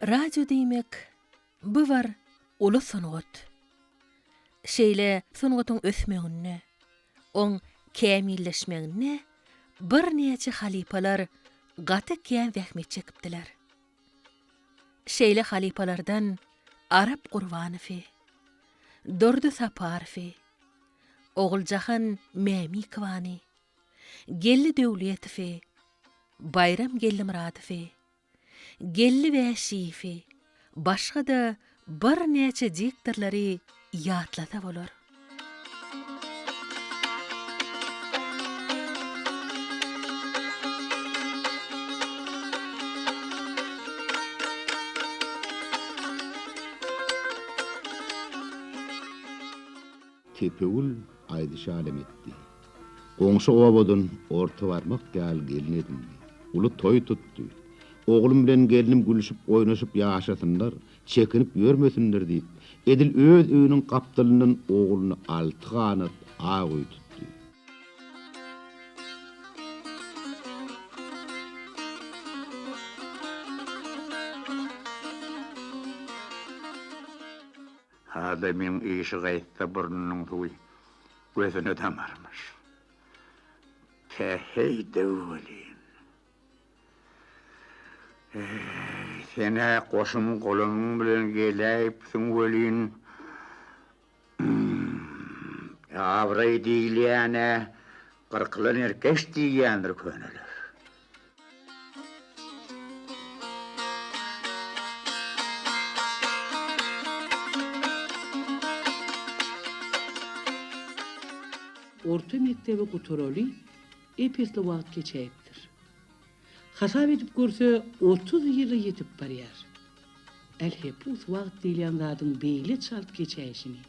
Radio diýmek, bu bir uly sungat. Şeýle sungatyň ösmeginde, oň kämilleşmeginde birnäçe halypalar gaty kän zähmet çekipdiler. Şeýle halypalardan Arap Gurbanowy, Durdy Saparowy, Oguljahan Mämikowany, Geldi Döwletowy, Baýram Geldimyradowy, Geldi Wäşiýewi, başga-da birnäçe diktorlary ýatlasa bolar. Tepegül aýdyş-alem etdi. Goňşy obadan orta barmak ýaly gelin edindi. Uly toý tutdy. Oglum bilen gelnim gülşüp-oýnaşyp ýaşasynlar, çekinip ýörmesinler diýip, edil öz öýüniň gapdalyndan ogluna alty ganat ak öý tutdy. Adamyň işi gaýtsa burnunyň suwy gözüne damarmyş. Päheý-de welin. Eý, sen-ä goşun-golamyň bilen geläýipsiň welin, abraý diýilýän-ä gyrkylan erkeç diýýändir köneler. Orta mekdebi gutaraly ep-esli wagt geçäýipdir. Hasap edip görse, 30 ýyla ýetip barýar. Älhepus wagt diýilýän zadyň beýle çalt geçäýşini.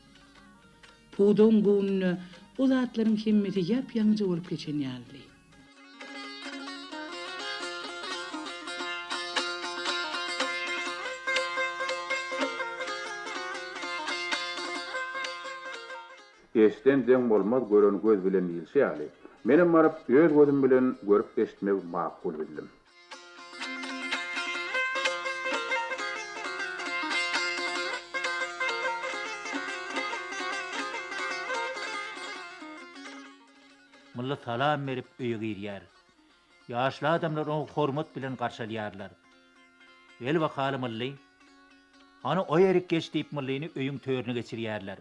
Pudagyň göwnüne o zatlaryň hemmesi ýap-ýaňyja bolup geçen ýalydy. Eşden deň bolmaz gören göz bilen diýilşi ýaly, menem baryp öz gözüm bilen görüp-eşitmegi makul bildim. Mylly salam berip öýe girýär. Ýaşly adamlar ony hormat bilen garşy alýarlar. Gel bakaly Mylly. Hany o ýerik geç diýip Myllyny öýüň törüne geçirýärler.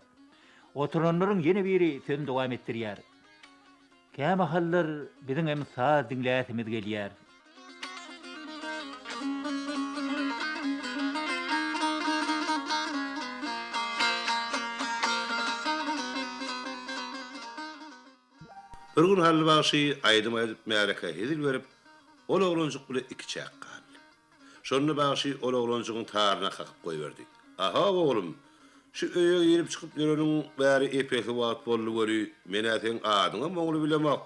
Oturanlaryň ýene biri sözüni dowam etdirýär. Kämahallar biziňem saz diňläsimiz gelýär. Bir gün Hally bagşy aýdym aýdyp märekä hezil berip, ol oglanjyk bile ikiçäk galdy. Şonda bagşy ol oglanjygyň taryna kakyp goýberdi. Ahow oglum, şu öýe girip-çykyp ýöreniň bäri ep-esli wagt boldy weli, men-ä seň adyňam oňly bilemok.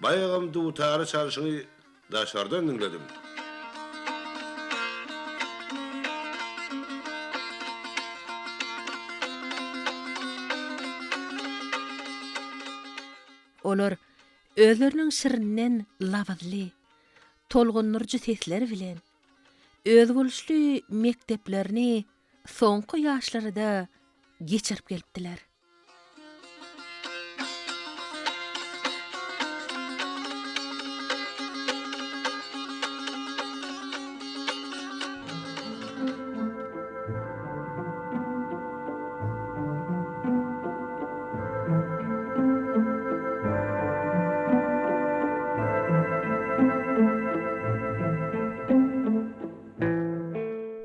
Baýagam dutary çalşyňy daşardan diňledim. Olar özleriniň şirinden labyzly, tolgundyryjy sesleri bilen özboluşly mekdeplerini soňky ýaşlara-da geçirip gelipdiler.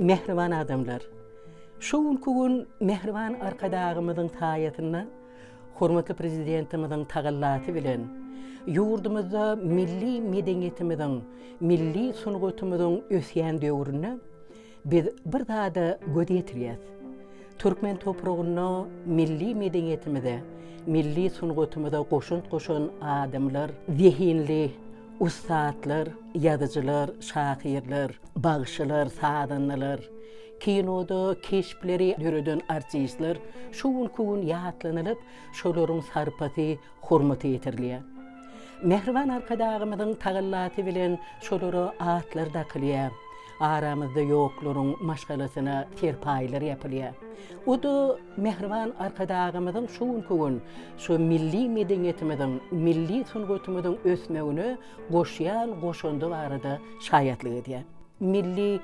Mähriban adamlar! Şu günki gün mähriban Arkadagymyzyň saýasynda, hormatly Prezidentimiziň tagallasy bilen ýurdumyzda milli medeniýetimiziň, milli sungatymyzyň ösýän döwründe biz bir zada göz ýetirýäs. Türkmen topragynda milli medeniýetimize, milli sungatymyza goşant goşan adamlar, zehinli ussatlar, ýazyjylar, şahyrlar, bagşylar, sazandalar, kinoda keşpleri döreden artistler şu günki gün ýatlanylyp, şolaryň sarpasy, hormaty ýetirilýär. Mähriban Arkadagymyzyň tagallasy bilen şolara atlar dakylýar. Aramyzda ýoklaryň maşgalasyna serpaýlar ýapylýar. O-da mähriban Arkadagymyzyň şu günki gün şu milli medeniýetimiziň, milli sungatymyzyň ösmegine goşýan goşandy barada şaýatlyk edýär. Milli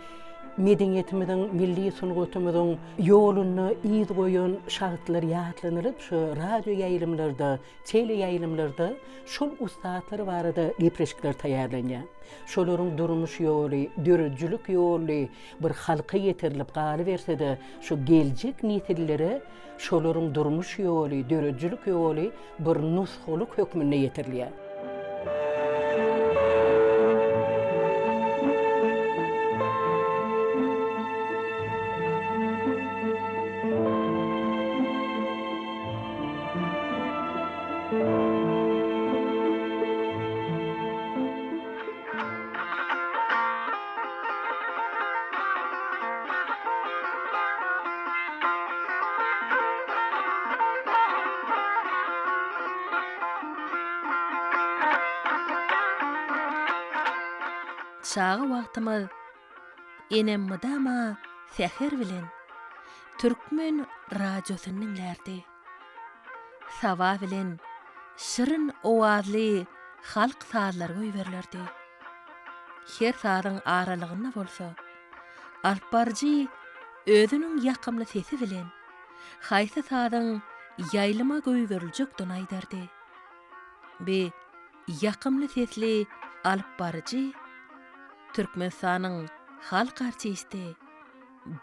medeniýetimiziň, milli sungatymyzyň ýolunda yz goýan şahslar ýatlanylyp, şu radio ýaýlymlarda, teleýaýlymlarda şol ussatlar barada gepleşikler taýýarlanýar. Şolaryň durmuş ýoly, döredijilik ýoly bir halka ýetirilip galyberse-de, şu geljek nesillere Şolaryň durmuş ýoly, döredijilik ýoly bir nusgalyk hökmünde ýetirilýär. Çaga wagtymyz enem mydama säher bilen türkmen radiosyny diňlärdi. Saba bilen şirin owazly halk sazlary goýberilerdi. Her sazyň aralygynda bolsa, alypbaryjy özüniň ýakymly sesi bilen haýsy sazyň ýaýlyma goýberiljekdigini aýdardy. Bi ýakymly sesli alypbaryjy Türkmenistanyň halk artisti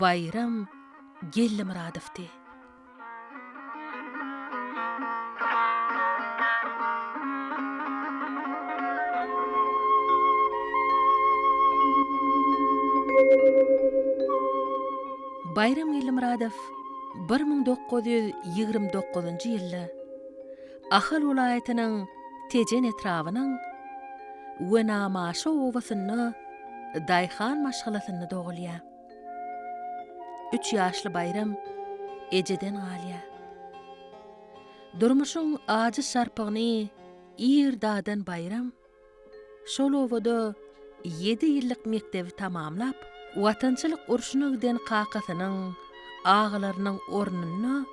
Baýram Geldimyradowdy. Baýram Geldimyradow 1929-njy ýylda Ahal welaýatynyň Tejen etrabynyň Wenamaşa obasynda daýhan maşgalasynda dogulýar. Üç ýaşly Baýram ejeden galýar. Durmuşyň ajy şarpygyny ir dadan Baýram şol obada ýedi ýyllyk mekdebi tamamlap, Watançylyk urşuna giden kakasynyň, agalarynyň ornunda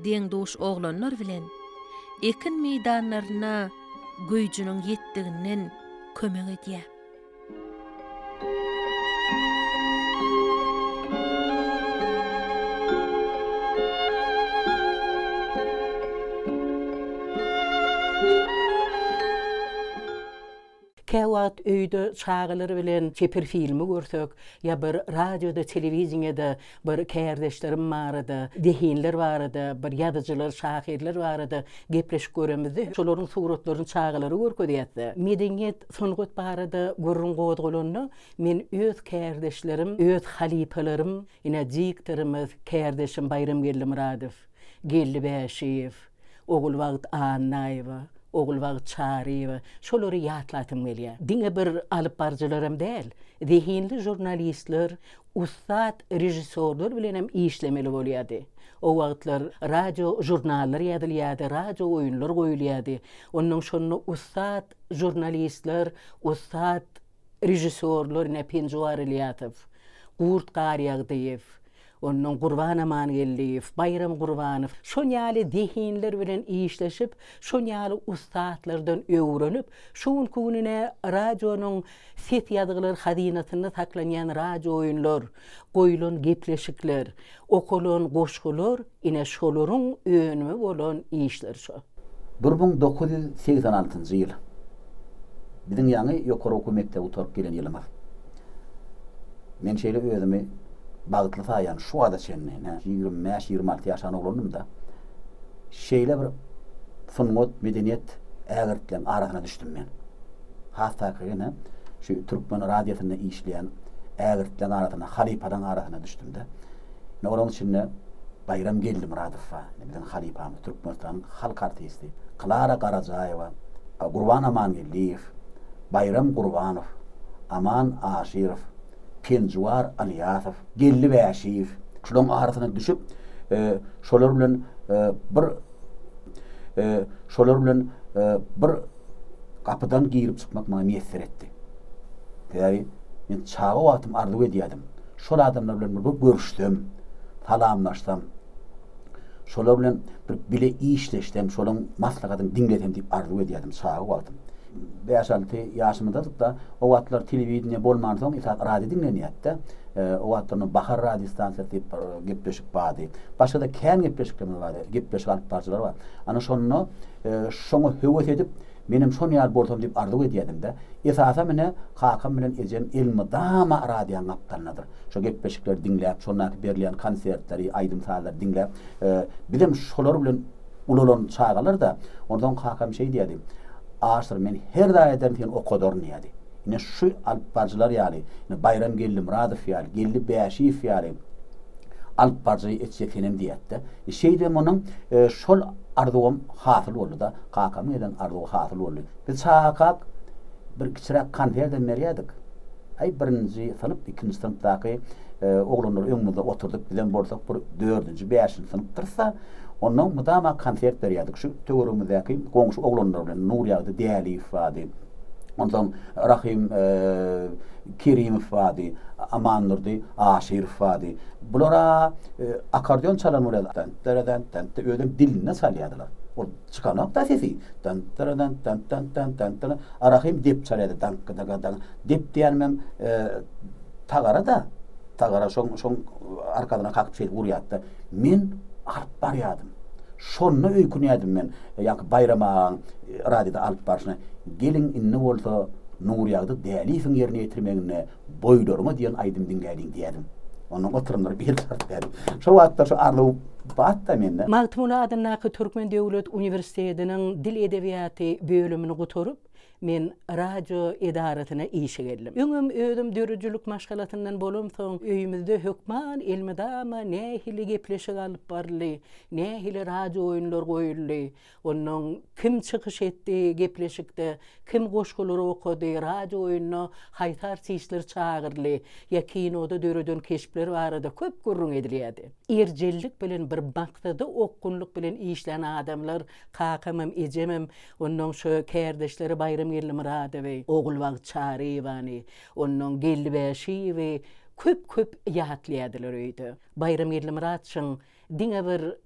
deň-duş oglanlar bilen ekin meýdanlarynda güýjüniň ýetdiginden kömek edýär. Käwagt öýde çagalar bilen çeper filmi görsek, ýa bir radioda, telewideniýede bir kärdeşlerim barada, zehinler barada, bir ýazyjylar, şahyrlar barada gepleşik göremizde, şolaryň suratlaryny çagalara görkezýäs-de. Medeniýet, sungat barada gürrüň gozgalanda, men öz kärdeşlerim, öz halypalarym, ine, diktorymyz, kärdeşim Baýramgeldi Myradow, Geldi Bäşiýew, Ogulbagt Annaýewa, Ogulbagt Çaryýewa, şolary ýatlasym gelýär. Diňe bir alypbaryjylaram däl, zehinli žurnalistler, ussat režissýorlar bilenem işlemeli bolýardy. O wagtlar radio žurnallar ýazylýardy, radio oýunlar goýulýardy. Onnoň şonda ussat žurnalistler, ussat režissýorlar ine Penjuwar Ilýasow, Gurt Garýagdyýew, onnoň Gurban Amangeldiýew, Baýram Gurbanow şon ýaly zehinler bilen işleşip, şon ýaly ussatlardan öwrenip, şu günki gün ine radionyň Ses ýazgylar hazynasynda saklanýan radiooýunlar, goýlan gepleşikler, okalan goşgular ine şolaryň önümi bolan işler şo. 1986-njy ýyl. Biziň ýaňy ýokary okuw mekdebi gutaryp gelen ýylymyz. Men şeýle özümi bagtly saýýan şu wagta çenli, ine, 25, 26 ýaşan oglandym-da. Şeýle bir sungat, medeniýet ägirtleň arasyna düşdüm men. Has takygy ine, şu türkmen radiosynda işleýän ägirtleň arasyna, halypalaryň arasyna düşdüm-de. Ine, olaryň içinde Baýram Geldimyradow bar, ine, biziň halypamyz, Türkmenistanyň halk artisti, Klara Garajaýewa, Gurban Amangeldiýew, Baýram Gurbanow, Aman Aşyrow, Penjuwar Ylýasow, Geldi Bäşiýew. Şularyň arasyna düşüp, şolar bilen bir şolar bilen bir Gapydan girip çykmak maňa miýesser etdi. Sebäbi. Men çaga wagtym arzuw edýärdim. Şol adamlar bilen bir görüşsem, salamlaşsam, şolar bilen bir bile işleşsem, şolaryň maslahatyny diňlesem diýip arzuw edýärdim çaga wagtym. Bäş-alty ýaşymyzdadyk-da, o wagtlar telewideniýe bolmansoň, esasy radio diňlenýärdi-de. O wagtlar onda Bahar radiostansiýasy diýip bir gepleşik bardy. Başga-da kän gepleşiklerimiz bardy, gepleşik alyp baryjylar bar. Ana şonda şoňa höwes edip, menem şon ýaly bolsam diýip arzuw edýärdim-de. Esasam ine, kakam bilen ejem elmydama radionyň gapdalyndadyr. Şo gepleşikleri diňläp, şondaky berilýän konsertleri, aýdym-sazlary diňläp, bizem şolar bilen ulalan çagalar-da. Onsoň kakam şeý diýerdi, Aşyr, men her zat ederin, seni okadaryn diýerdi. Ine, şu alypbaryjylar ýaly, ine, Baýram Geldimyradow ýaly, Geldi Bäşiýew ýaly alypbaryjy etjek senem diýerdi-de. Şeýdibem onuň şol arzuwam hasyl boldy-da. Kakamyň eden arzuwy hasyl boldy. Biz çagakak bir kiçiräk konsertem berýärdik. Aý, birinji synp, ikinji synpdaky oglanlary öňümizde oturdyp, bizem bolsak bir dördünji, bäşinji synpdyrys-da, onnoň mydama konsert berýärdik. Şu töweregimizdäki goňşy oglanlar bilen Nurýagdy Däliýew bardy. Onsoň Rahym Kerimow bardy, Amandurdy Aşyrow bardy. Bular-a akkordeon çalan bolýardy. Dant-dere-dant-dant-de özem dilinde çalýardylar. Ol çykanok-da sesi. Dant-dere-dant-dant-dant-dant-dant-dere. A Rahym dep çalýardy. Daňk-daga-daň. Dep diýenimem tagara-da. Tagara şoň, şoň arkasyna kakyp şeýdip urýardy-da. Men alyp barýardym. Şonda öýkünýärdim men ýaňky Baýram agaň radioda alyp barşyna. Geliň indi bolsa Nurýagdy Däliýewiň ýerine ýetirmeginde Boýlaryňa diýen aýdym diňläliň diýerdim. Ondan oturanlar bir çykaryp berdi. Şo wagtlar şo arzuw batda mende. Magtymguly adyndaky Türkmen döwlet uniwersitetiniň dil edebiýaty bölümini gutaryp, men radio edarasyna işe geldim. Öňem özüm döredijilik maşgalasyndan bolamsoň, öýümizde hökman elmydama nähili gepleşik alyp baryldy, nähili radio oýunlar goýuldy, Onnoň kim çykyş etdi gepleşikde, kim goşgulary okady, radio oýunda haýsy artistler çagyryldy ýa kinoda döreden keşpler barada köp gürrüň edilýärdi. Erjellik bilen bir maksada okgunlyk bilen işlän adamlar kakamam, ejemem, onnoň şo kärdeşleri Baýram Geldimyradowy, Ogulbagt Çaryýewany, onnoň Geldi Bäşiýewi köp-köp ýatlaýardylar öýde. Baýram Geldimyratçyň Diňe bir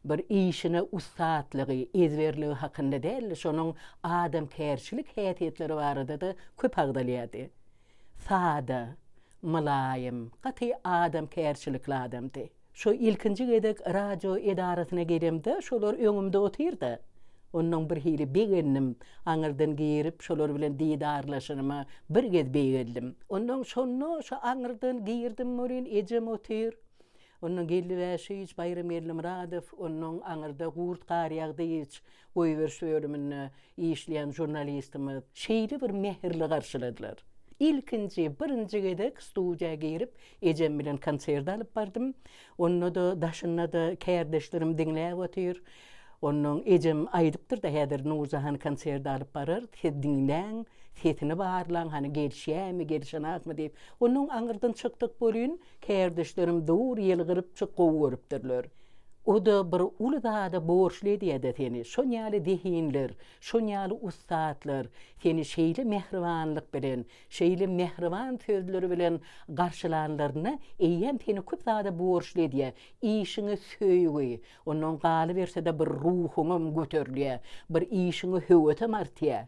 bir işine ussatlygy, ezberligi hakynda däl-de, şonuň adamkärçilik häsiýetleri barada-da köp agzalýardy. Sada, mylaýym, gaty adamkärçilikli adamdy. Şo ilkinji gezek radio edarasyna gelemde şolar öňümde otyrdy. Onnoň birhili begendim. Aňyrdan girip, şolar bilen didarlaşanyma bir gez beýgeldim. Onnoň şonda şo aňyrdan girdim welin ejem otyr. Ondan Geldi Bäşiç, Baýram Geldimyradow, ondan aňyrda Gurt Garýagdyýewiç goýberiş bölüminde işleýän žurnalistimiz şeýle bir mähirli garşyladylar. Ilkinji, birinji gezek studiýa girip, ejem bilen konsert alyp bardym. Onda-da, daşynda-da kärdeşlerim diňläp otyr. Onnoň ejem aýdypdyr-da, häzir Nurjahan konsert alyp barar, siz diňläň, sesini barlaň, hany gelişýärmi, gelişenakmy diýip. Onnoň aňyrdan çykdyk welin, Kärdeşlerim dur ýylgyrypjyk gowy görüpdirler. O-da bir uly zada borçly edýä-dä seni. Şon ýaly zehinler, şon ýaly ussatlar seni şeýle mähribanlyk bilen, şeýle mähriban sözleri bilen garşylanlarynda eýýäm seni köp zada borçly edýä. Işiňe söýgi, ondan galyberse-de bir ruhuňam göterilýä, bir işiňe höwesem artýa.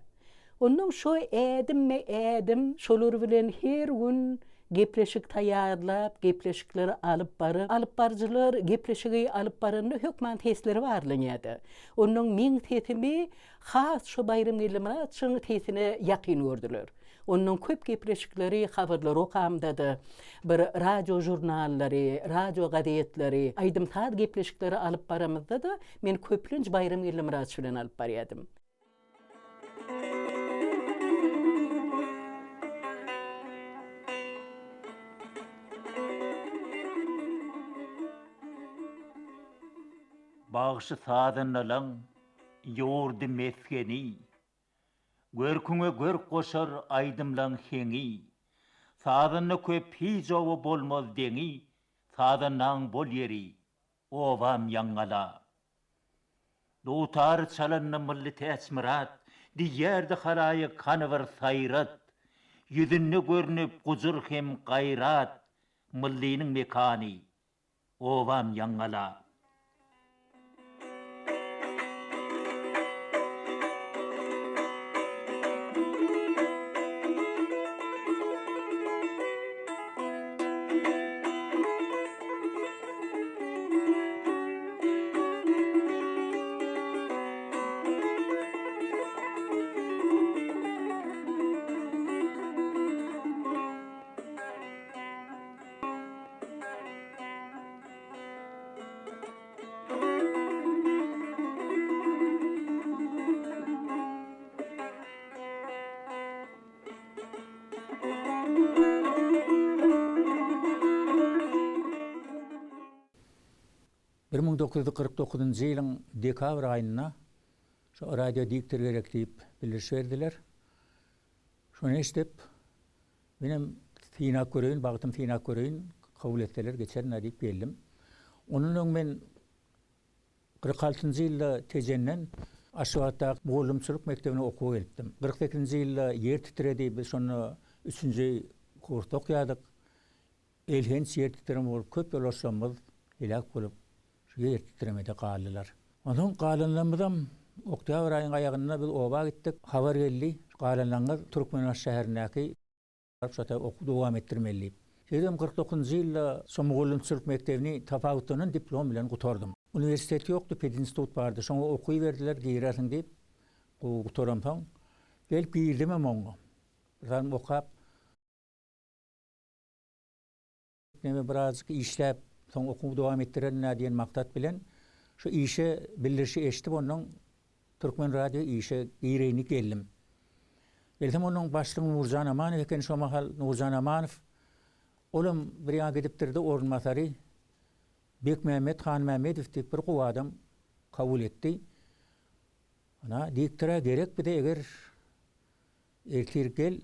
Onnoň şo ädimme-ädim şolar bilen her gün gepleşik taýýarlap, gepleşikleri alyp baryp, alypbaryjylar gepleşigi alyp baranda hökman sesleri barlanýar-da. Onnoň meň sesimi has şo Baýram Geldimyratçyň sesine ýakyn gördüler. Onnoň köp gepleşikleri, habarlary okamda-da, bir radio žurnallary, radio gazetleri, aýdym-saz gepleşikleri alyp baramyzda-da men köplenç Baýram Geldimyratç bilen alyp barýardym. Bagşy-sazandalaň ýurdy mesgeni, Görküňe görk goşar aýdymlaň heňi. Sazanda köp hiç oba bolmaz deňi, Sazandaň bol ýeri, obam Ýaňgala. Dutar çalanda Mylly Täçmyrat, Diýerdi halaýyk hany bir saýrat. Ýüzünde görnüp gujur hem gaýrat, Myllynyň mekany, obam Ýaňgala. 1949-njy ýylyň dekabr aýynda şo radio diktor gerek diýip bildiriş berdiler. Şony eşidip, menem synap göreýin, bagtym synap göreýin, kabul etseler geçerin-ä diýip geldim. Ondan öň men 46-njy ýylda Tejenden Aşgabatdaky mugallymçylyk mekdebine okuwa gelipdim. 48-nji ýylda ýer titredi, biz şonda üçünji kursda okýardyk. Elhenç ýer titreme bolup, köp ýoldaşlarymyz heläk bolup, şu ýer titremede galdylar. Onsoň galanlarymyzam oktýabr aýyň aýagynda biz oba gitdik. Habar geldi, galanlaryňyz Türkmenbaşy şäherindäki baryp şo taý okuw dowam etdirmeli diýip. Şeýdibem 49-njy ýylda şo mugallymçylyk mekdebini tapawutlanan diplom bilen gutardym. Uniwersitet ýokdy, pedinstitut bardy. Şoňa okuwyberdiler, girersiň diýip. Gowy gutaramsoň, gelip girdimem oňa. Bir salym okap. Neme birazjyk işläp, soň okuwy dowam etdirerin-ä diýen maksat bilen şu işe bildirişi eşidip onnoň Türkmen radio işe gireýin geldim. Gelsem onnoň başlygy Nurjan Amanow eken şo mahal Nurjan Amanow olam bir ýaňa gidipdirde orunbasary Bekmämmet Hanmämmedow diýip bir gowy adam kabul etdi. Ana diktora gerek bize eger Ertir gel,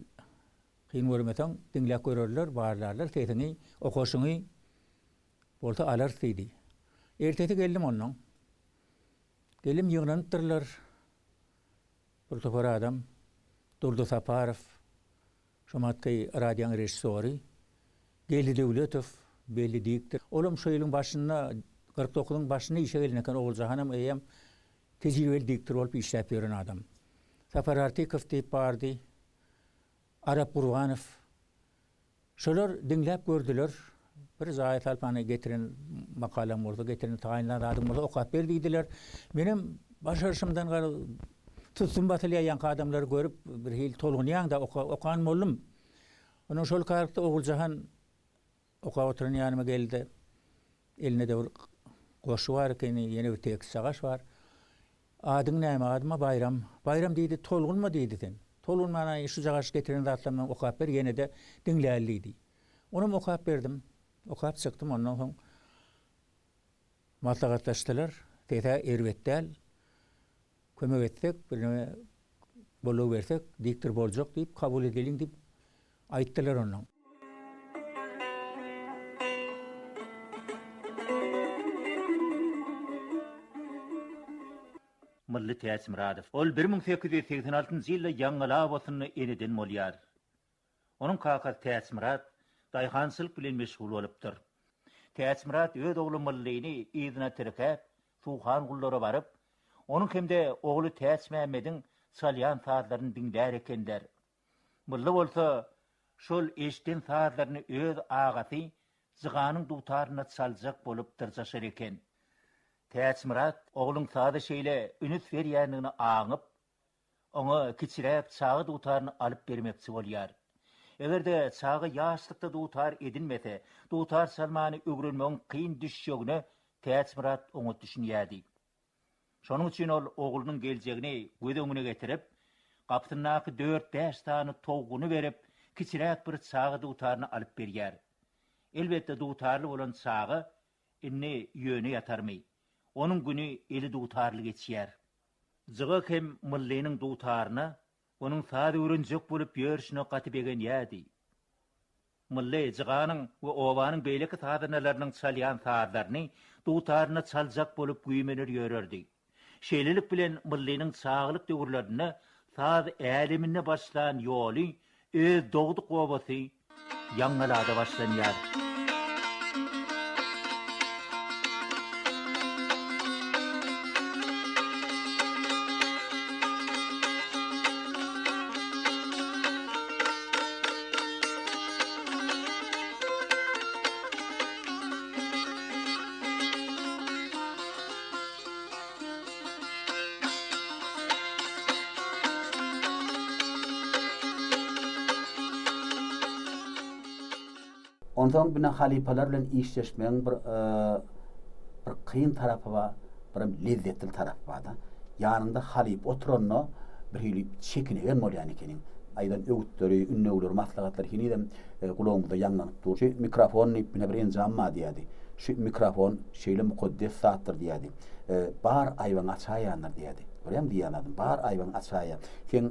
kyn görmeseň, diňläp görerler, barlarlar sesiňi, okaşyňy, bolsa alarys diýdi. Ertesi geldim onnoň. Geldim ýygnanypdyrlar bir topar adam, Durdy Saparow, şo matky radioň režissýory, Geldi Döwletow, belli diktor. Olam şo ýylyň başynda, 49-yň başynda işe gelen eken, Oguljahanam eýýäm Tejribeli diktor bolup işläp ýören adam. Sapar Artykow diýip bardy. Arap Gurbanow. Şolar diňläp gördüler. Bir jaýa salyp hany getiren makalaň bolsa, getiren taýynlan zadyň bolsa okap ber diýdiler. Menem başaryşymdan garaz sussum basylýar ýaňky adamlary görüp birhili tolgunýaň-da okan boldum. Ondan şol kartda Oguljahan Okap oturan ýanyma geldi. Elinde-de bir goşgy bar ekeni, ýene bir tekstjagaş bar. Adyň näme? Adym-a Baýram. Baýram diýdi, tolgunma diýdi sen. Tolgunman-a şujagaş getiren zatlaryňy okap ber, ýene-de diňläli diýdi. Onam okap berdim. Okap çykdym, ondan soň maslahatlaşdylar. Ses-ä erbet däl. Kömek etsek, birneme goldaw bersek, diktor boljak diýip, kabul edeliň diýip aýtdylar ondan. Mylly Täçmyradow. Ol 1886-njy ýylda Ýaňgala obasynda eneden bolýar. Onuň kakasy Täçmyrat daýhançylyk bilen meşgul bolupdyr. Täçmyrat öz ogly Myllyny yzyna tirkäp, Suhangullara baryp, onuň hem-de ogly Täçmämmediň çalýan sazlaryny diňlär ekenler. Mylly bolsa şol eşiden sazlaryny öz agasy Jyganyň dutarynda çaljak bolup dyrjaşar eken. Täçmyrat ogluň saza şeýle ünüs berýändigini aňyp, Oňa kiçiräk çaga dutaryny alyp bermekçi bolýar. Eger-de çaga ýaşlykda dutar edinmese, dutar çalmany öwrenmegiň kyn düşjegine Täçmyrat oňat düşünýärdi. Şonuň üçin ol oglunyň geljegini göz öňüne getirip, gapysyndaky dört-bäş sany towguny berip, kiçiräk bir çaga dutaryny alyp berýär. Elbetde, dutarly bolan çaga indi ýöne ýatarmy? Onuň güni eli dutarly geçýär. Jyga hem Myllynyň dutaryna, onuň saz öwrenjek bolup ýörşüne gaty begenýärdi. Mylly Jyganyň we obanyň beýleki sazandalarynyň çalýan sazlaryny dutarynda çaljak bolup güýmener ýörerdi. Şeýlelik bilen Myllynyň çagalyk döwürlerinde saz äleminde başlan ýoly öz dogduk obasy Ýaňgalada başlanýar. Onsoň bine halypalar bilen işleşmegiň bir bir kyn tarapy bar, birem lezzetli tarapy bar-da. Ýanyňda halypa oturanda birhili çekinegen bolýan ekeniň. Aýdan öwütleri, ündewleri, maslahatlary henizem gulagymyzda ýaňlanyp dur. Şu mikrofon diýip bine bir enjam bar diýýärdi. Şu mikrofon şeýle mukaddes zatdyr diýýärdi. Bar aýbyňy açaýandyr diýýärdi. Görýäňmi diýýän zadym? Bar aýbyňy açaýar. Sen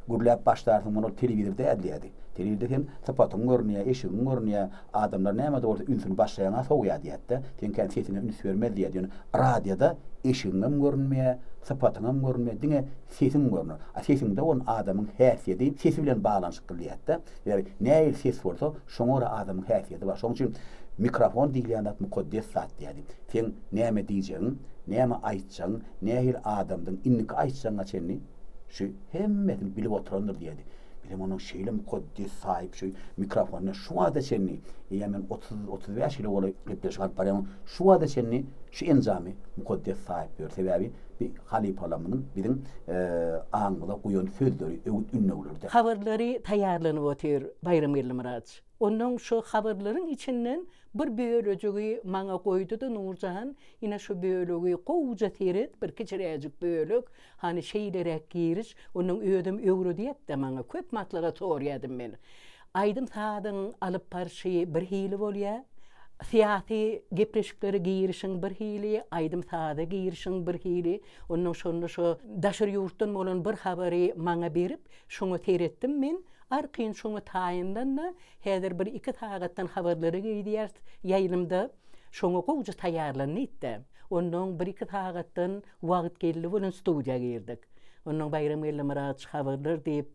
gürläp başlarsyň, muny ol telewizor däl diýýärdi. Telewizorda sen sypatyň görünýär, eşigiň görünýär, adamlar näme-de bolsa ünsüni başga ýaňa sowýar diýýärdi-de. Sen kän sesiňe üns bermez diýýärdi. Ýöne radioda eşigiňem görünmeýär, sypatyňam görünmeýär, diňe sesiň görner. A sesiňde bolan adamyň häsiýeti sesi bilen baglanyşykly diýýärdi-de. Sebäbi nähili ses bolsa, şoňa görä adamyň häsiýeti bar. Şonuň üçin mikrofon diýilýän zat mukaddes zat diýýärdi. Seň näme diýjegiň, näme aýtjagyň, nähili adamdyň, indiki aýtjagyňa çenli şu hemmesini bilip oturandyr diýýärdi. Bizem onuň şeýle mukaddes saýyp şu mikrofonyny şu wagta çenli, eýýäm men 30, 35 ýyla golaý gepleşik alyp barýan, şu wagta çenli şu enjamy mukaddes saýyp ýör. Sebäbi bi halypalarymyzyň biziň aňymyza guýan sözleri, öwüt-ündewleridir. Habarlary taýýarlanyp otyr Baýram Geldimyradowiç. Onnoň şo habarlaryň içinden bir bölejigi maňa goýdy-da Nurjan, ine şu bölegi gowuja seret, bir kiçiräjik bölek, hany şeýleräk giriş, onnoň özem öwredýäpdä maňa, köp maslahat sorýadym men. Aýdym-sazyň alyp barşy bir hili bolýa, syýasy gepleşiklere girişiň bir hili, aýdym-saza girişiň bir hili. Onnoň şonda şo daşary ýurtdan bolan bir habary maňa berip, şoňa seretdim men, arkaýyn şoňa taýynlan-da, häzir bir-iki sagatdan habarlara girýäris ýaýlymda, şoňa gowja taýýarlan diýdi-de. Onnoň bir-iki sagatdan wagt geldi welin studiýa girdik. Onnoň Baýram Geldimyradowiç habarlar diýip,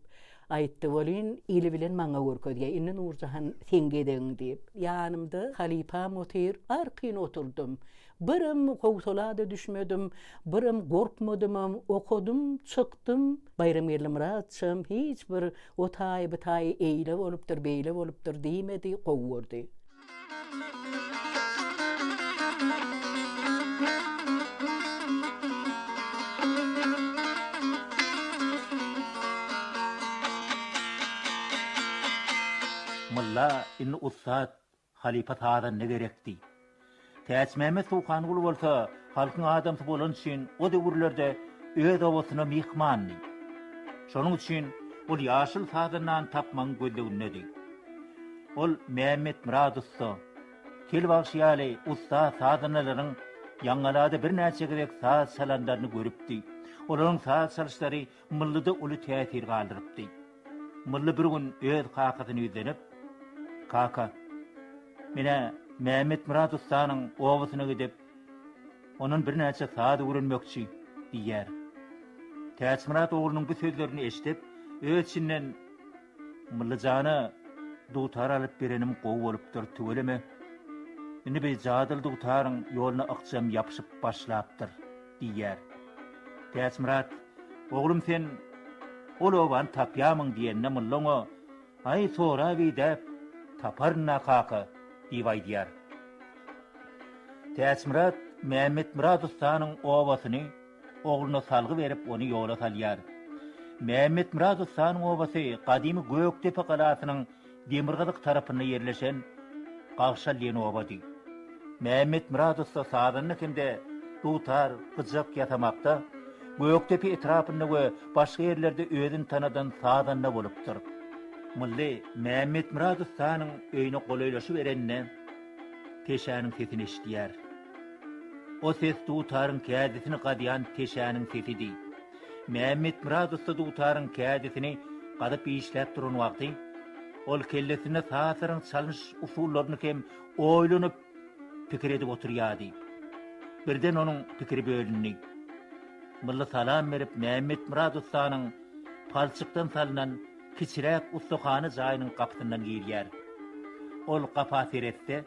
Aýtdy welin, eli bilen maňa görkezýär, Indi Nurjahan seň gezegiň diýip. Ýanymda halypam otyr, arkaýyn oturdym. Birem howsala-da düşmedim, birem gorkmadymam, okadym, çykdym. Baýramgeldi Myratçam hiç bir o taýy bu taýy eýle bolupdyr, beýle bolupdyr diýmedi, gowy gördi. Mylla indi ussat halypa sazanda gerekdi. Täçmämmet Suwhanguly bolsa halkyň adamsy bolany üçin o döwürlerde öz obasyna myhmandy. Şonuň üçin ol ýaşyl sazandany tapmagyň gözlegindedi. Ol Mämmetmyrat ussa, Tel bagşy ýaly ussat sazandalaryň Ýaňgalada birnäçe gezek saz çalanlaryny görüpdi. Olaryň saz çalyşlary Myllyda uly täsir galdyrypdy. Mylly bir gün öz kakasyna ýüzlenip, Kaka, men-ä Mämmetmyrat ussanyň obasyna gidip, ondan birnäçe saz öwrenmekçi, diýýär. Täçmyrat oglunyň bu sözlerini eşidip, öz içinden, Mylly jana dutar alyp berenim gowy bolupdyr, tüweleme. Indi bi jadyly dutaryň ýoluna ykjam ýapyşyp başlapdyr, diýýär. Täçmyrat, Oglum sen ol obany tapýamyň diýende Mylly oňa, Aý sorap-idäp taparyn-a kaka, diýip aýdýar. Täçmyrat Mämmetmyrat ussanyň obasyny ogluna salgy berip ony ýola salýar. Mämmetmyrat ussanyň obasy gadymy Gökdepe galasynyň demirgazyk tarapynda ýerleşen Gagşal diýen obady. Mämmetmyrat ussa sazanda hem-de dutar, gyjak ýasamakda Gökdepe etrapynda we başga ýerlerde özüni tanadan sazanda bolupdyr. Mylly Mämmetmyrat ussanyň öýüne golaýlaşybereninde teşäniň sesini eşidýär. O ses dutaryň kädisini gazýan teşäniň sesidi. Mämmetmyrat ussa dutaryň kädisini gazyp işläp duran wagty, ol kellesinde sazlaryň çalnyş usullaryny hem oýlanyp, pikir edip oturýardy. Birden onuň pikiri bölündi. Mylly salam berip Mämmetmyrat ussanyň palçykdan salnan. kiçiräk ussahana jaýynyň gapysyndan girýär. Ol gapa seretse,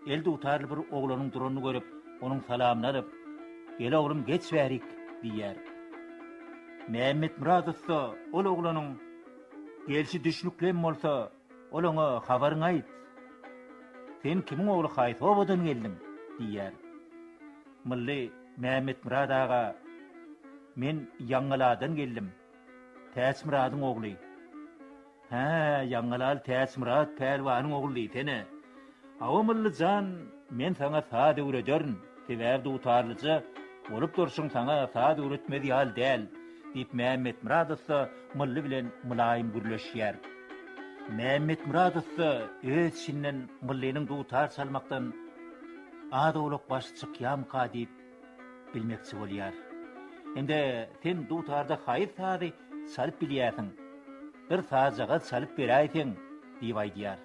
el dutarly bir oglanyň duranyny görüp, onuň salamyny alyp, Gel oglum, geç bärik! diýýär. Mämmetmyrat ussa ol oglanyň gelşi düşnükli hem bolsa, ol oňa Habaryňy aýt. Sen kimiň ogly, haýsy obadan geldiň? diýýär. Mylly Mämmetmyrat aga, Men Ýaňgaladan geldim. Täçmyradyň ogly. Hä, Ýaňgalaly Täçmyrat pälwanyň ogly diýsene. Hawa, Mylly jan, men saňa saz öwrederin, sebäbi dutarlyja bolup durşuň saňa saz öwretmez ýaly däl, diýip, Mämmetmyrat ussa Mylly bilen mylaýym gürleşýär. Mämmetmyrat ussa öz içinden Myllynyň dutar çalmakdan az-owlak başy çykýamyka diýip bilmekçi bolýar. Indi sen dutarda haýsy sazy çalyp bilýärsiň? Bir sazjagaz çalyp beräýseň, diýip aýdýar.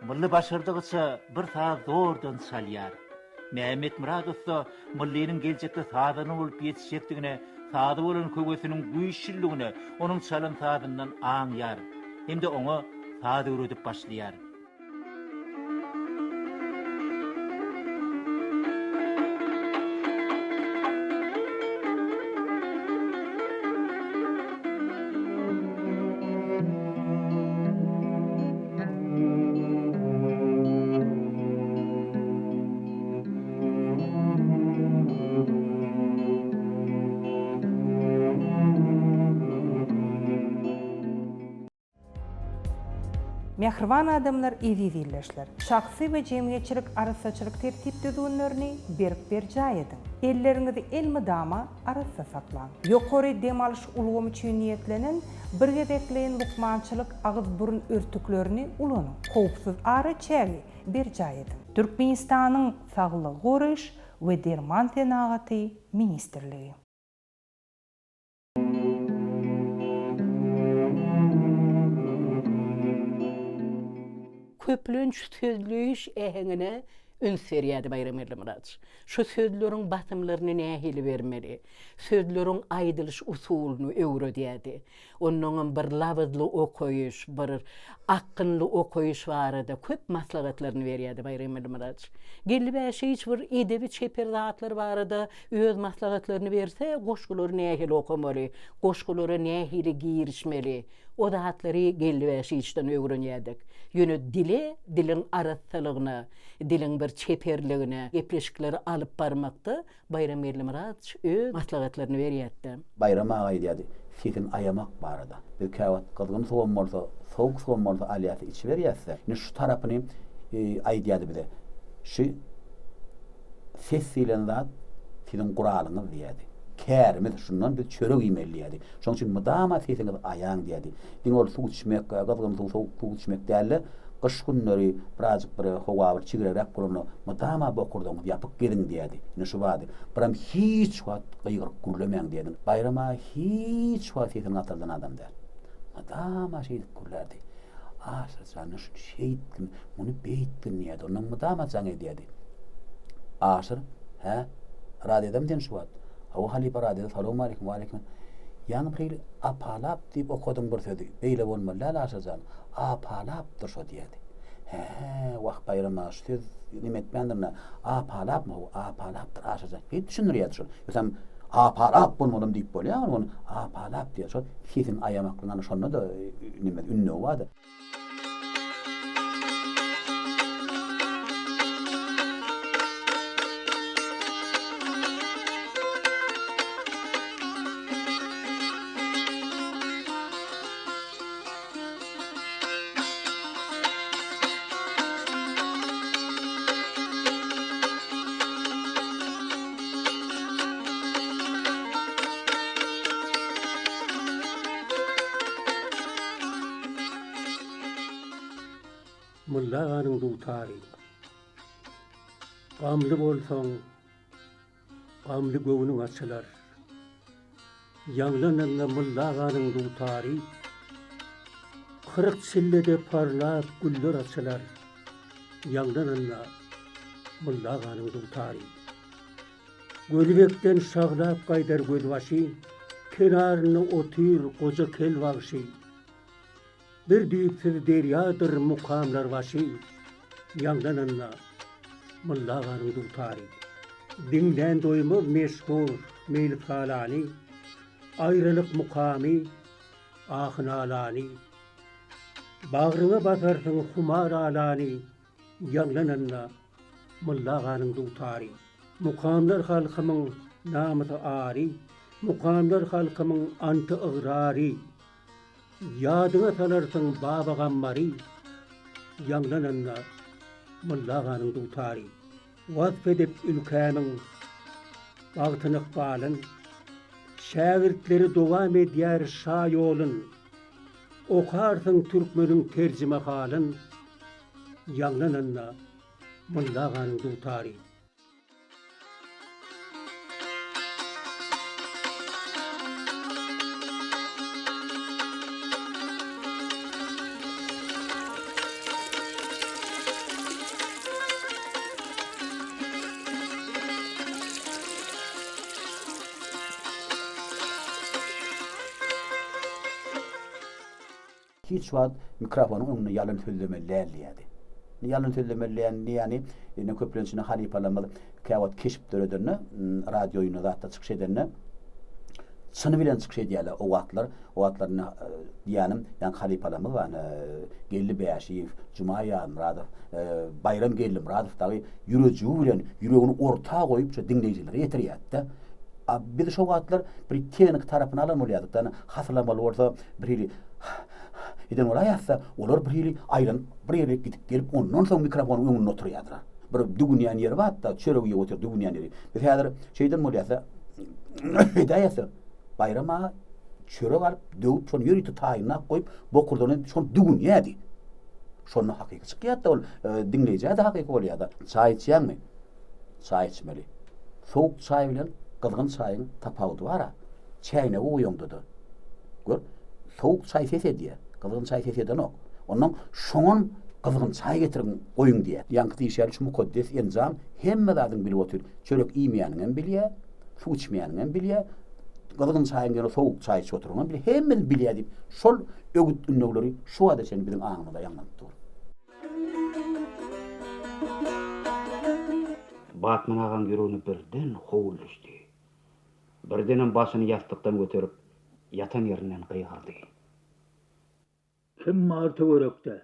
Mylly başardygyça bir saz zordan çalýar. Mämmetmyrat ussa Myllynyň geljekde sazanda bolup ýetişjekdigine, saza bolan höwesiniň güýçlüligine onuň çalan sazyndan aňýar hem-de oňa saz öwredip başlaýar. Mähriban adamlar, eziz ildeşler! Şahsy we jemgyýetçilik arassaçylyk tertip-düzgünlerini berk berjaý ediň! Elleriňizi elmydama arassa saklaň! Ýokary dem alyş ulgamy üçin niýetlenen bir gezekleýin lukmançylyk agyz-burun örtüklerini ulanyň! Howpsuz araçägi berjaý ediň! Türkmenistanyň Saglygy goraýyş we derman senagaty ministrligi. Köplenç sözleýiş äheňine üns berýärdi Baýram Geldimyradowiç. Şu sözleriň basymlaryny nähili bermeli, sözleriň aýdylyş usulyny öwredýärdi. Onnoňam bir labyzly okaýyş, bir akgynly okaýyş barada köp maslahatlaryny berýärdi Baýram Geldimyradowiç. Geldi Bäşewiç bir edebi-çeper zatlar barada öz maslahatlaryny berse, goşgulary nähili okamaly, goşgulara nähili girişmeli, o zatlary Geldi Bäşewiçden öwrenýärdik. Ýöne dile, diliň arassalygyna, diliň bir çeperligine, gepleşikleri alyp barmakda Baýram Geldimyradowiç öz maslahatlaryny berýärdi. Baýram aga aýdýardy, Sesiňi aýamak barada. Biz käwagt gyzgyn suwam bolsa, sowuk suwam bolsa alýas, içiberýäs-de. Indi şu tarapyny aýdýardy bize. Şu ses diýlen zat siziň guralyňyz diýýärdi. Kärimiz, şundan biz çörek iýmeli diýýärdi. Şonuň üçin mydama sesiňizi aýaň diýýärdi. Diňe ol suw içmek, gyzgyn suw, sowuk suw içmek däl-de, gyş günleri birazjyk bir howa bir çigregräk bolanda mydama bokurdagyňyzy ýapyk geziň diýýärdi. Ine şu bady. Biram hiç wagt gygyryp gürlemäň diýýärdi. Baýram aga hiç wagt sesini gataldan adam däl. Mydama şeýdip gürlärdi. Aşyr jan, şuny şeýtgin, muny beýtgin diýýärdi. Ondan mydama jaň edýärdi. Aşyr, hä? Radiodamy sen şu wagt? Hawa halypa radioda salowmaleýkim, waleýkim. Ýaňy bir hili apalap diýip okadyň bir sözi. Beýle bolmaly däl Aşyr jan. Apalapdyr şo diýýärdi. Hä, wah Baýram aga şu söz neme etmändirin-ä. Apalapmy? Hawa, apalapdyr Aşyr jan. Diýip düşündirýärdi şol. Ýogsam apalap bolmalam diýip bolýar ony. Apalap diýýär. Şol sesiňi aýamaklygyň ana şonda-da neme ündewi bardy. Molla aganyň dutary. Gamly bolsaň, gamly göwnüň açylar. Ýaňlananda Molla aganyň dutary, 40 çillede parlap güller açylar. Ýaňlananda Molla aganyň dutary. Gönübekden şaglap gaýdar gözbaşy, Kenarynda otyr goja kel bagşy. Bir düýpsüz derýadyr mukamlar başy, Ýaňlananda Mylla aganyň dutary. Diňlän doýmaz meşhur meýlishanany, Aýralyk mukamy, ahy-nalany. Bagryňa basarsyň humar alany, Ýaňlananda Mylla aganyň dutary. Mukamlar halkymyň namysy-ary, Mukamlar halkymyň anty-ygrary. Ýadyňa salarsyň Baba Gammary, Ýaňlananda Mylla aganyň dutary. Wasp edip ülkämiň bagtyn-ykbalyn, Şägirtleri dowam edýär şa ýolun. Okarsyň türkmeniň terjimehalyn, Ýaňlananda Mylla aganyň dutary. Hiç wagt mikrofonyň öňünde ýalan sözlemeli däl diýýärdi. Indi ýalan sözlemeli diýen diýýäni, indi köplenç indi halypalarymyz käwagt keşp döredende, radio oýunda zatda çykyş edende çyny bilen çykyş edýärler o wagtlar. O wagtlar indi diýýänim, ýaňky halypalarymyz bar, indi Geldi Bäşiýew, Juma Ýazmyradow, Baýram Geldimyradow dagy ýürejigi bilen ýüregini orta goýup şo diňleýjilere ýetirýärdi-de. A biz şo wagtlar bir tehniki tarapyny alan bolýardyk-da, indi hasylamaly bolsa bir hili eden bolaýarsa, olar bir hili aýlanyp, bir ýere gidip gelip, ondan soň mikrofonyň öňünde oturýardylar. Bir düwünýän ýeri bar-da, çörek iýip otyr, düwünýän ýeri. Biz häzir şeýden bolýarsa, edäýerse, Baýram aga çörek alyp, döwüp, şony ýörite taýynlap goýup, bokurdagyny şony düwünýärdi. Şonda hakyky çykýardy-da ol, diňleýjä-de hakyky bolýar-da. Çaý içýäňmi? Çaý içmeli. Sowuk çaý bilen gyzgyn çaýyň tapawudy bar-a. Çäýnegi goýaňda-da, gör, sowuk çaý ses edýär, gyzgyn çaý ses edenok. Onnoň şoňam gyzgyn çaý getiriň, goýuň diýýär. Ýaňky diýşi ýaly şu mukaddes enjam hemme zadyň bilip otyr. Çörek iýmeýäniňem bilýär, suw içmeýäniňem bilýär, gyzgyn çaýyň ýerine sowuk çaý içip oturanyňam bilýär, hemmesini bilýär diýip, şol öwüt-ündewleri şu wagta çenli biziň aňymyzda ýaňlanyp dur. Batman agaň ýüregine birden howul düşdi. Birdenem başyny ýassykdan göterip, ýatan ýerinden gygyrdy. Kim bar töwerekde?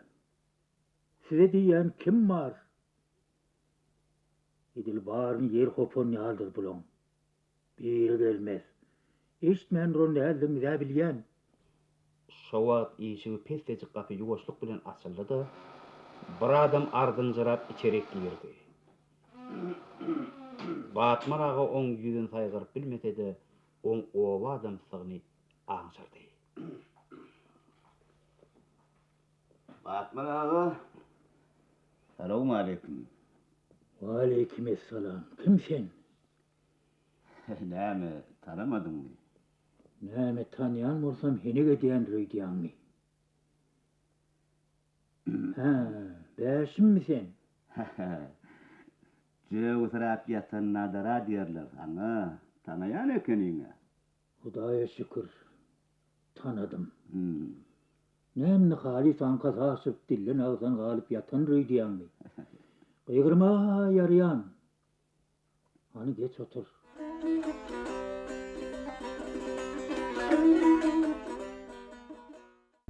Size diýýän kim bar? Edil baryny ýer hopan ýalydyr bulaň. Biri gelmez. Eşitmän duran däldigiňiz-ä bilýän. Şo wagt işigi pessejik gapy ýuwaşlyk bilen açyldy-da, bir adam ardynjyrap içerik girdi. Batman aga oň ýüzüni saýgaryp bilmese-de, oň oba adamsydygyny aňşyrdy. Batman aga, salowmaleýkim. Waleýkimessalam. Kim sen? Näme, tanamadyňmy? Näme, tanýan bolsam henek edýändir öýdýäňmi? Hä, Bäşimmi sen? Hä-hä. Jögüsiräp ýatan nadara diýerler saňa. Tanaýan ekeniň-ä. Hudaýa şükür, tanadym. Näme indi halys aňkasy aşyp, dilden-agzdan galyp ýatandyr öýdýäňmi? Gygyrmaga-ha ýaraýan. Hany geç otur.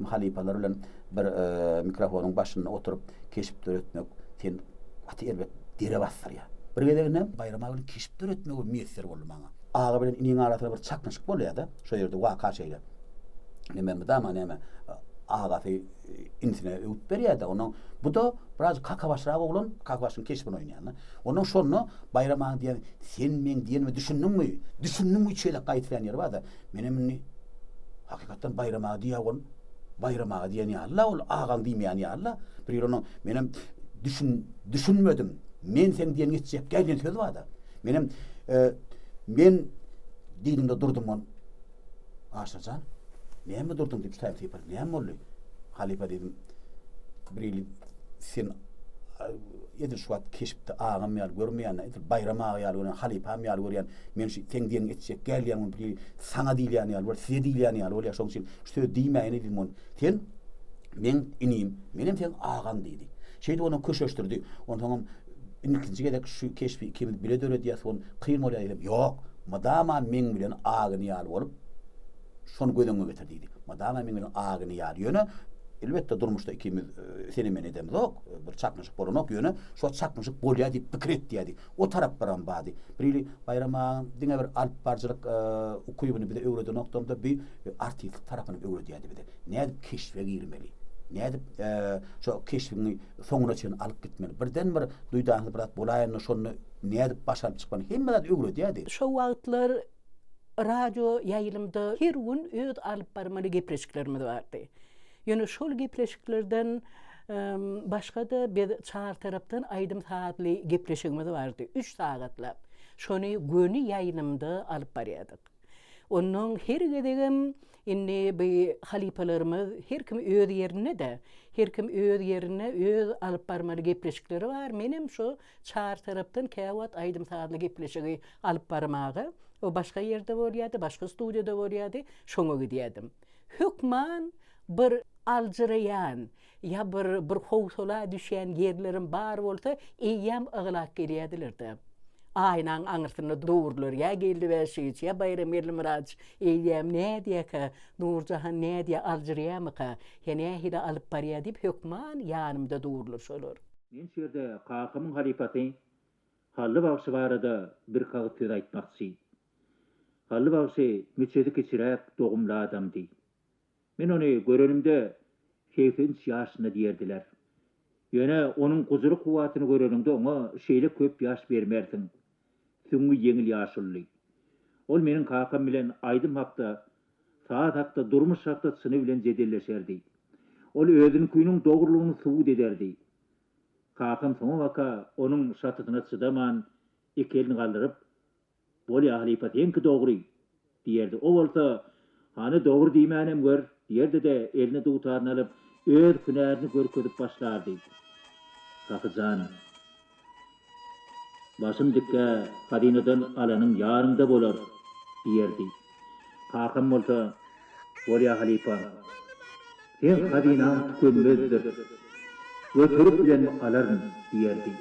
Halypalar bilen bir mikrofonyň başynda oturyp keşp döretmek sen gaty erbet dere basdyrýar. Bir gezeginde Baýram aga bilen keşp döretmegi miýesser boldy maňa. Aga bilen iniň arasynda bir çaknyşyk bolýar-da, şo ýerde waka şeýle. Neme mydama näme agasy inisine öwüt berýär-de, onnoň bu-da biraz kakabaşrak oglan, kakabaşyň keşbini oýnaýan-da. Onnoň şonda Baýram aga diýýär, Sen meň diýenime düşündiňmi? Düşündiňmi üç gezek gaýtalaýan ýeri bar-da. Menem indi Hakykatdan Baýram aga diýýär ol. Baýram aga diýen ýaly-la ol, agaň diýmeýän ýaly-la. Bir ýyl onuň menem düşün, düşünmedim. Men seň diýeniňi etjek däl diýen sözi bar-da. Menem men diýdim-de durdum ol. Aşyr jan, näme durduň diýip şaýym sypyrdy. Näme boldy? Halypa diýdim. Bir ýyl sen edil şu wagt keşpde agam ýaly görmeýän, edil Baýram aga ýaly görýän, halypam ýaly görýän. Men şu seň diýeniňi etjek däl diýýän ol saňa diýilýän ýaly bolýar, size diýilýän ýaly bolýar. Şonuň üçin şu sözi diýmäýin diýdim ol. Sen. Meň inim, menem seň agaň diýdi. Şeýdip ony köşeşdirdi. Onsoňam ilkinji gezek şu keşbi ikimiz bile döredýäs, ol kyn bolýar diýsem, ýok, mydama meň bilen agini ýaly bolup, şony göz öňüňe getir diýdi. Mydama meň bilen agini ýaly. Ýöne, elbetde, durmuşda ikimiz seni-meni edemzok, bir çaknyşyk bolanok, ýöne şo çaknyşyk bolýar diýip pikir et diýýärdi. O taraplaram bardy. Birhili Baýram agaň diňe bir alypbaryjylyk ukybyny bize öwredenokdam-da, bi artistlik tarapyny öwredýärdi bize. Nädip keşbe girmeli? Nädip şo keşbiňi soňuna çenli alyp gitmeli? Birden bir duýdansyz bir zat bolaýanda şonda nädip baş alyp çykmaly? Hemme zady öwredýärdi. Şo wagtlar radio ýaýlymda her gün öz alyp barmaly gepleşiklerimiz bardy. Ýöne şol gepleşiklerden başga-da biz çar tarapdan aýdym-sazly gepleşigimiz bardy, üç sagatlap. Şony göni ýaýlymda alyp barýardyk. Onnoň her gezegem indi bi halypalarymyz her kim öz ýerinde-de, her kim öz ýerinde öz alyp barmaly gepleşikleri bar, menem şo çar tarapdan käwagt aýdym-sazly gepleşigi alyp barmaga, o başga ýerde bolýardy, başga studiýada bolýardy, şoňa gidýärdim. Hökman bir aljyraýan ýa bir bir howsala düşýän ýerlerim bar bolsa, eýýäm yglap gelýärdiler-de. Aýnaň aňyrsynda durlar, ýa Geldi Bäşiç, ýa Baýram Geldimyradowiç eýýäm nädýäkä, Nurjahan nädýä, aljyraýamyka, ýa nähili alyp barýa diýip hökman ýanymda durlar şolar. Men şu ýerde kakamyň halypasy Hally bagşy barada birki agyz söz aýtmakçy. Hally bagşy müçesi kiçiräk dogumly adamdy. Men ony görenimde 83 ýaşynda diýerdiler. Ýöne onuň gujur-kuwwatyny göreniňde oňa şeýle köp ýaş bermersiň. Süňňi ýeňil ýaşuludy. Ol meniň kakam bilen aýdym hakda, saz hakda, durmuş hakda çyny bilen jedelleşerdi. Ol özüniňkiniň dogrulygyny subut ederdi. Kakam soňabaka onuň şatysyna çydaman, iki elini galdyryp, Bolýa halypa seňki dogry! diýerdi. O bolsa, Hany dogry diýmänem gör! diýerdi-de, eline dutaryny alyp, öz hünärini görkezip başlardy. Sahy jan, Başym dikkä hazynadan alanyň ýanyňda bolar! diýerdi. Kakam bolsa, Bolýa halypa, seň hazynaň tükenmezdir. Göterip bilenimi alaryn diýerdi.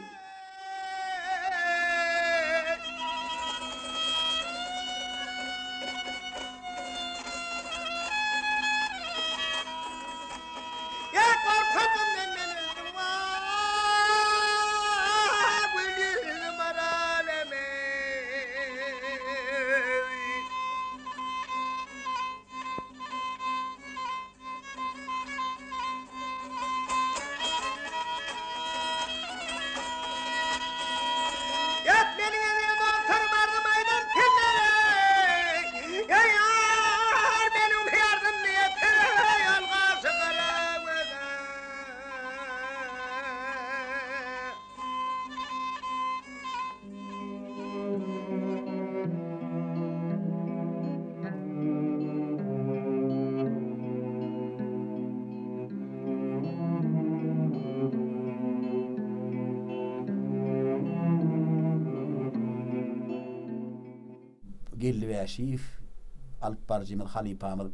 Geldi Bäşiýew alyp baryjymyz, halypamyz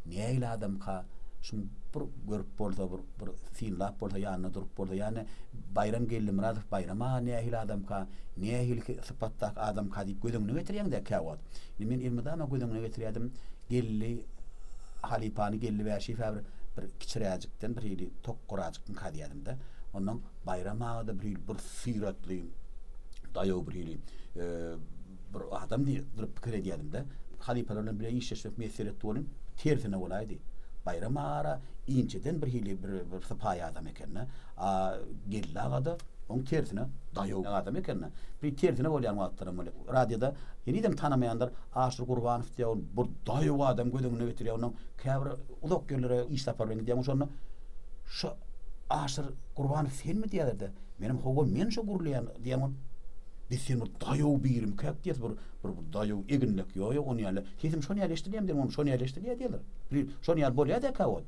nähili adamka, şuny bir görüp bolsa, bir bir synlap bolsa, ýanynda durup bolsa, ýagny Baýram Geldimyradow Baýram aga nähili adamka, nähili sypatdaky adamka diýip göz öňüne getirýäň-dä käwagt. Indi men elmydama göz öňüne getirýärdim, Geldi halypany Geldi Bäşiýew-ä bir bir kiçiräjikden bir hili tokgurajykmyka diýýärdim-de. Onnoň Baýram aga-da bir hili bir syratly, daýaw bir hili bir adam diýip durup pikir edýärdim-de. Halypalar bilen bile işleşmek miýesser etdi welin, tersine bolaýdy. Baýram aga inçeden bir hili bir bir sypaýy adam eken-de. A Geldi aga-da oň tersine daýaw adam eken-de. Bir tersine bolýan wagtlaram bolýar. Radioda henizem tanamaýanlar Aşyr Gurbanow diýýär, ol bir daýaw adam göz öňüne getirýär. Ondan käbir uzak ýerlere iş sapary bilen gidýän şonda şu Aşyr Gurbanow senmi diýýärler-de. Menem hawa men şo gürleýän diýýän ol. Biz sen bir daýaw birimikäk diýýäs, bir bir daýaw eginlek. Ýok, ýok, ony ýaly. Sesim şony ýaly eşidilýärmi diýýän, şony ýaly eşidilýär diýýärler. Bir şony ýaly bolýar-da käwagt.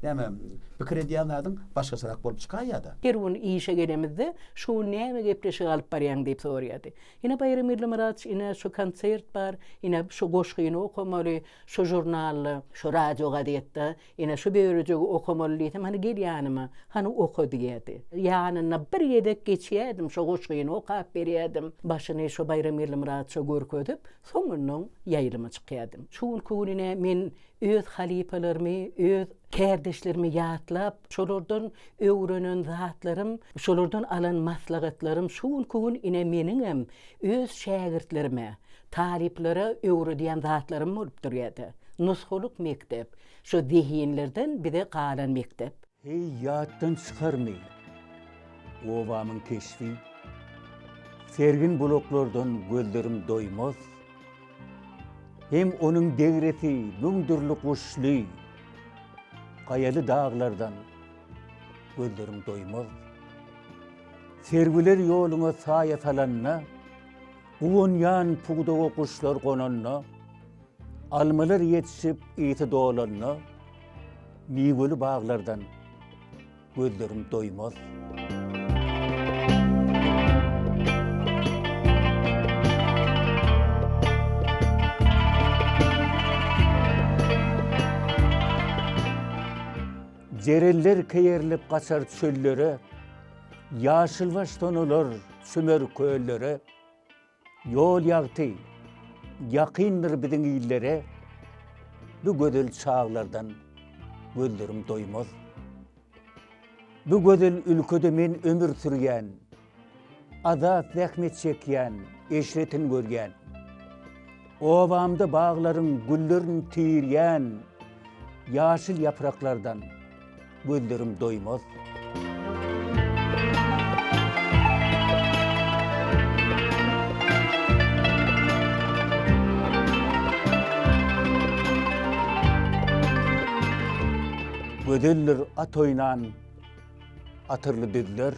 näme pikir edýän zadyň başgaçarak bolup çykaýýa-da. Her gün işe gelemizde, Şu gün näme gepleşik alyp barýaň diýip soraýardy. Ine Baýram Geldimuratç, ine şu konsert bar, ine şu goşgyny okamaly, şu žurnalda, şu radio gazetde, ine şu bölejigi okamaly diýsem, hany gel ýanyma, hany oka diýerdi. Ýanynda bir gezek geçýärdim, şo goşgyny okap berýärdim. Başyny şo Baýram Geldimuratça görkezip, soňundan ýaýlyma çykýardym. Şu günki gün ine men öz halypalarymy, öz kärdeşlerimi ýatlap, şolardan öwrenen zatlarym, şolardan alan maslahatlarym şu günki gün ine meniňem öz şägirtlerime, talyplara öwredýän zatlarym bolup durýar-da. Nusgalyk mekdep, şo zehinlerden bize galan mekdep. Heý, ýatdan çykarmy obamyň keşbi, Sergin bulaklardan gözlerim doýmaz. Hem onuň degresi müň dürli guşly, Gaýaly daglardan gözlerim doýmaz. Serwiler ýoluňa saýa salanda, Guwanýan pudaga guşlar gonanda, Almalar ýetişip ysy dolanda, Miweli baglardan gözlerim doýmaz. Jerenler keýerilip gaçar çöllere, Ýaşylbaş donalar çümer köllere. Ýol ýagty, ýakyndyr biziň illere, Bu gözel çaglardan gözlerim doýmaz. Bu gözel ülkede men ömür sürýän, Azat zähmet çekýän, eşretin görýän. Obamda baglaryň güllerin tirýän, Ýaşyl ýapraklardan gözlerim doýmaz. Gözeldir at oýnan atyrly düzler,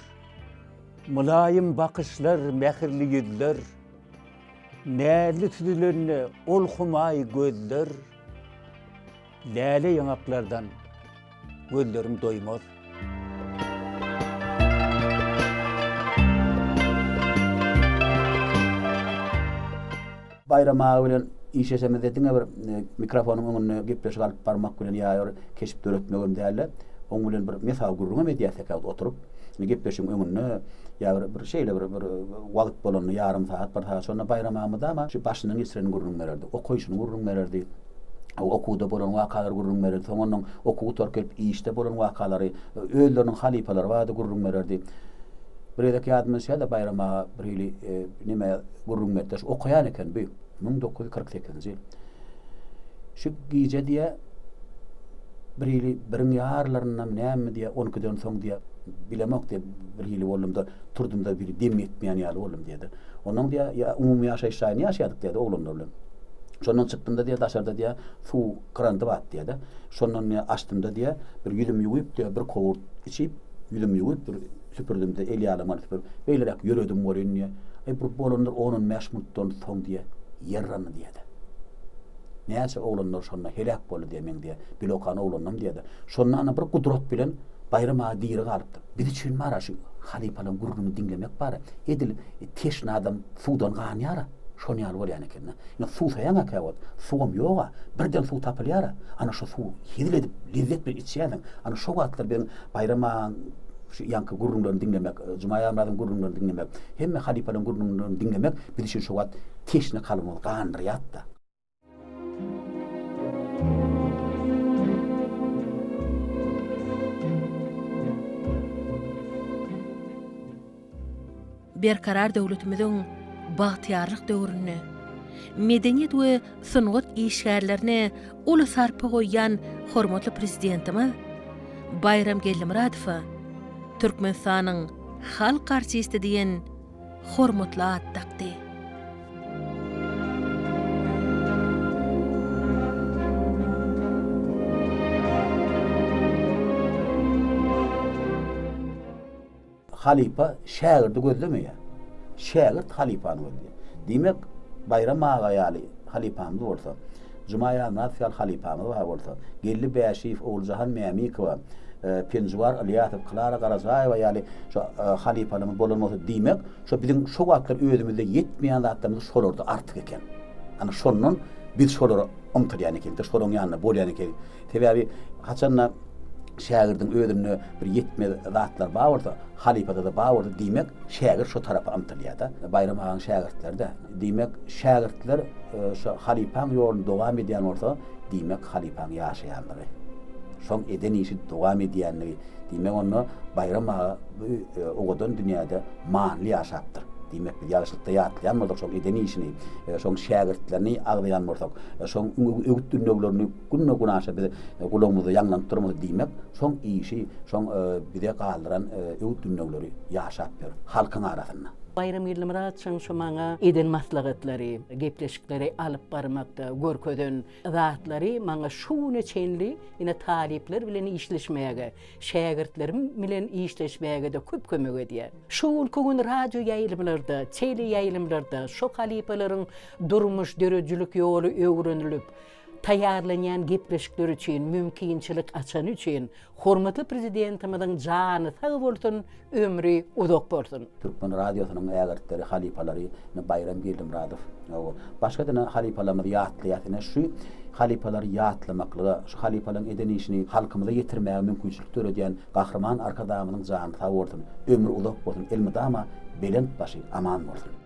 Mylaýym bakyşlar, mähirli ýüzler, Näzli süzülende ol humaý gözler, Läle ýaňaklardan gözlerim doýmaz. Baýram aga bilen işleşemizde diňe bir mikrofonyň öňünde gepleşik alyp barmak bilen ýa bir keşp döretmegem däl-de, oň bilen bir mesawy gürrüňem edýäs käwagt oturyp. Gepleşigiň öňünde ýa bir bir şeýle bir bir wagt bolanda ýarym sagat, bir sagat şonda Baýram aga mydama şu başyndan geçirenini gürrüň bererdi. Okaýşyny gürrüň bererdi. Okuwda bolan wakalary gürrüň bererdi. Soň ondan okuw gutaryp gelip işde bolan wakalary, özleriniň halypalary barada gürrüň bererdi. Bir gezek ýadyma düşýär-de Baýram aga bir hili neme gürrüň berdi. Şu okaýan eken bu. 1948-nji ýyl. Şu gije diýýär, bir hili biriň ýarlaryndan näme diýýär, on ikiden soň diýýär, bilemok diýýär, bir hili boldum-da, turdum-da bir dem ýetmeýän ýaly boldum diýýär-de. Onnoň diýýär, ýa umumy ýaşaýyş jaýynda ýaşaýardyk diýýär-de oglanlar bilen. Şondan çykdym-da diýýär, daşarda diýýär, suw krandy bar diýýär-de. Şondan diýýär, açdym-da diýýär, bir ýüzümi ýuwup diýýär, bir kowurt içip, ýüzümi ýuwup, bir süpürdim-de, el ýalam alyp süpürip, beýleräk ýöredim welin diýýär, aý bir bolandyr on-on bäş minutdan soň diýýär, ýer yrandy diýýär-de. Näçe oglanlar şonda heläk boldy diýýär, meň diýýär, bile okan oglanlarym diýýär-de. Şonda ana bir gudrat bilen Baýram aga diri galypdyr. Biz üçin bar-a şu halypalaryň gürrüňini diňlemek bar-a, edil teşne adam suwdan ganýar-a, şon ýaly bolýan eken-de. Indi suwsaýaň-a käwagt, suwam ýog-a, birden suw tapylýar-a, ana şo suwy hezil edip, lezzet bilen içýärsiň. Ana şo wagtlar biziň Baýram agaň şu ýaňky gürrüňlerini diňlemek, Juma Ýagmyradyň gürrüňlerini diňlemek, hemme halypalaryň gürrüňlerini diňlemek biz üçin şo wagt teşne kalbymyzy gandyrýardy-da. Berkarar döwletimiziň bagtyýarlyk döwründe medeniýet we sungat işgärlerine uly sarpa goýýan hormatly Prezidentimiz Baýram Geldimyradowa Türkmenistanyň halk artisti diýen hormatly at dakdy. Halypa şägirdi gözlemeýär. Şägirt halypany gözleýär. Diýmek, Baýram aga ýaly halypamyz bolsa, Juma Ýazmyradow ýaly halypamyz bar bolsa, Geldi Bäşiýew, Oguljahan Mämikowa, Penjiwar Ylýasow, Klara Garajaýewa ýaly şo halypalarymyz bolan bolsa, diýmek, şo biziň şo wagtlar özümizde ýetmeýän zatlarymyz şolarda artyk eken. Ana şondan biz şolara ymtylýan ekenik-de, şolaryň ýanynda bolýan ekenik. Sebäbi haçanda şägirdiň özünde bir ýetmez zatlar bar bolsa, halypada-da bar bolsa, diýmek, şägirt şo tarapa ymtylýar-da. Baýram agaň şägirtleri-de. Diýmek, şägirtler şo halypaň ýoluny dowam edýän bolsa, diýmek, halypaň ýaşaýandygy. Şoň eden işi dowam edýänligi. Diýmek, onda Baýram aga bu owadan dünýäde manyly ýaşapdyr. Diýmek, biz ýagşylykda ýatlaýan bolsak şoň eden işini, şoň şägirtlerini agzaýan bolsak, şoň öwüt-ündewlerini günde-günaşa biz gulagymyzda ýaňlanyp durmasa, diýmek, şoň işi, şoň bize galdyran öwüt-ündewleri ýaşap ýör halkyň arasynda. Baýram Geldimyradowiçiň şu maňa eden maslahatlary, gepleşikleri alyp barmakda görkezen zatlary maňa şu güne çenli ine talyplar bilen işleşmäge, şägirtlerim bilen işleşmäge-de köp kömek edýär. Şu günki gün radioýaýlymlarda, teleýaýlymlarda şo halypalaryň durmuş, döredijilik ýoly öwrenilip, taýýarlanýan gepleşikler üçin mümkinçilik açany üçin hormatly Prezidentimiziň jany sag bolsun, ömri uzak bolsun! Türkmen radiosynyň ägirtleri, halypalary ine Baýram Geldimyradow, hawa, başga-da ine halypalarymyzy ýatlaýas. Ine şu halypalary ýatlamaklyga, şu halypalaryň eden işini halkymyza ýetirmäge mümkinçilik döredýän Gahryman Arkadagymyzyň jany sag bolsun, ömri uzak bolsun, elmydama belent başy aman bolsun!